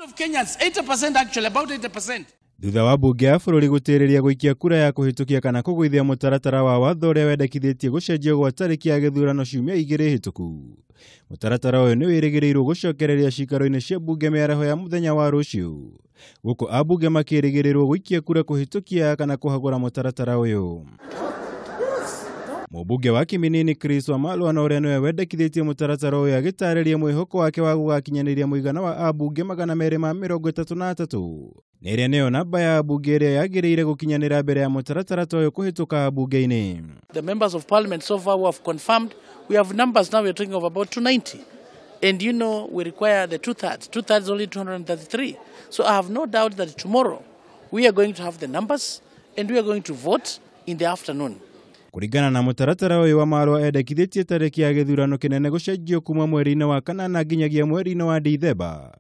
Of Kenyans, 80% actually, about 80%. Thutha wa mbunge ya bũrũri gũtĩrĩria gũikia kura ya kũhĩtũkia kana kũgũithia mũtaratara wa watho ũrĩa wendekithĩtie gũcenjio gwa tarĩki ya gĩthurano ciumia igĩrĩ hĩtũku. Mũtaratara ũyũ nĩ wĩrĩgĩrĩirwo gũcokereria ciikaro-inĩ cia mbunge mĩaraho ya mũthenya wa rũciũ. Gũkũ ambunge makĩrĩgĩrĩrwo gũikia kura kũhĩtũkia kana kũhagũra mũtaratara ũyũ. Mũmbunge wa Kiminini Chris Wamalwa na ũrĩa nĩwe wendekithĩtie mũtaratara ũyũ agĩtarĩria mwĩhoko wake wa gũgakinyanĩria mũigana wa ambunge 233 na ĩrĩa nĩyo namba ya ambunge ĩrĩa yagĩrĩire gũkinyanĩra mbere ya mũtaratara ta ũyũ kũhĩtũka mbunge-inĩ. The members of parliament so far who have confirmed, we have numbers now, we are talking of about 290. And you know, we require the two-thirds, two-thirds only 233. So I have no doubt that tomorrow we are going to have the numbers and we are going to vote in the afternoon. Kũringana na mũtaratara ũyũ wa Marwa endekithĩtie tarĩki ya gĩthurano kĩnene gũcenjio kuma mweri-inĩ wa kanana nginyagia mweri-inĩ wa Dithemba.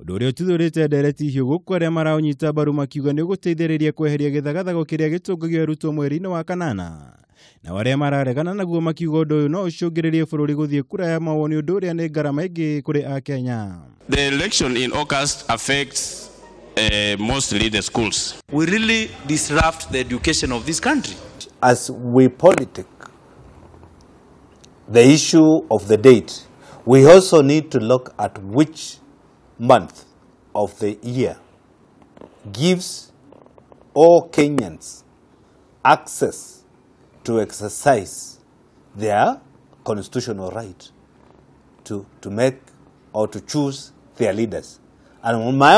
Ũndũ ũrĩa ũtuthũrĩte ndereti hiũ gũkũ arĩa maraũnyita mbaru makiuga nĩ ũgũteithĩrĩria kweheria gĩthagathago kĩrĩa gĩtũngagio arutwo mweri-inĩ wa kanana. Na arĩa mararegana naguo makiuga ũndũ ũyũ no ũcũngĩrĩrie bũrũri gũthiĩ kura ya mawoni ũndũ ũrĩa nĩ ngarama ĩngĩ kũrĩ Akenya. The election in August affects mostly the schools. We really disrupt the education of this country. As we politic the issue of the date, we also need to look at which month of the year gives all Kenyans access to exercise their constitutional right to make or to choose their leaders. And in my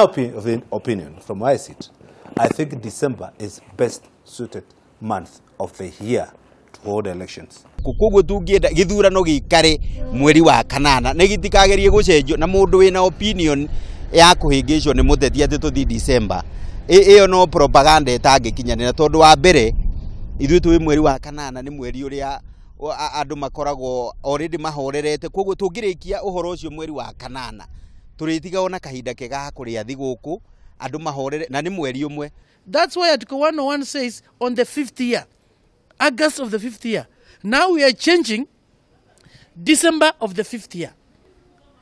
opinion, from where I sit, I think December is best suited month of the year to hold elections. Koguo tungienda githurano giikare mweri wa kanana na gitikagerie gucenjio na mundu wina opinion ya kuhingicwo ni muteti ati tuthi December iyo no propaganda itangikinyanira tondu wa mbere ithuĩ twi mweri wa kanana ni mweri uria andu makoragwo already mahorerete koguo tungirikia uhoro ucio mweri wa kanana turitiga ona kahinda kega ga kuria thiguku andu mahorere na ni mweri umwe. That's why Article 101 says on the 5th year, August of the 5th year. Now we are changing December of the 5th year.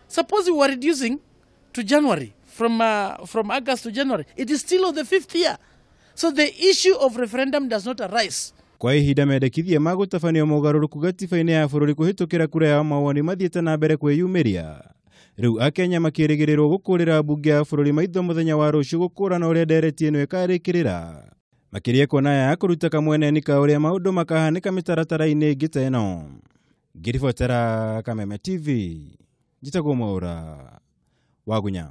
Suppose we were reducing to January, from August to January. It is still on the 5th year. So the issue of referendum does not arise. Kwa ihinda mendekithia ma gũtabanio mogarũrũku gatiba-inĩ ya bũrũri kũhĩtũkĩra kura ya mawoni mathiĩte na mbere kwĩyumĩria. Rĩu Akenya makĩrĩgĩrĩrwo gũkũrĩra mbunge ya bũrũri maitho mũthenya wa rũciũ gũkũrana ũrĩa ndereti ĩno ĩkarĩkĩrĩra. Makĩria kuona ya kũruta kamweneni ka ũrĩa maũndũ makahanĩka mĩtaratara-inĩ ĩngĩ ta ĩno. Ngĩribotera Kameme TV, njĩtagwo Mwaũra Wagunya.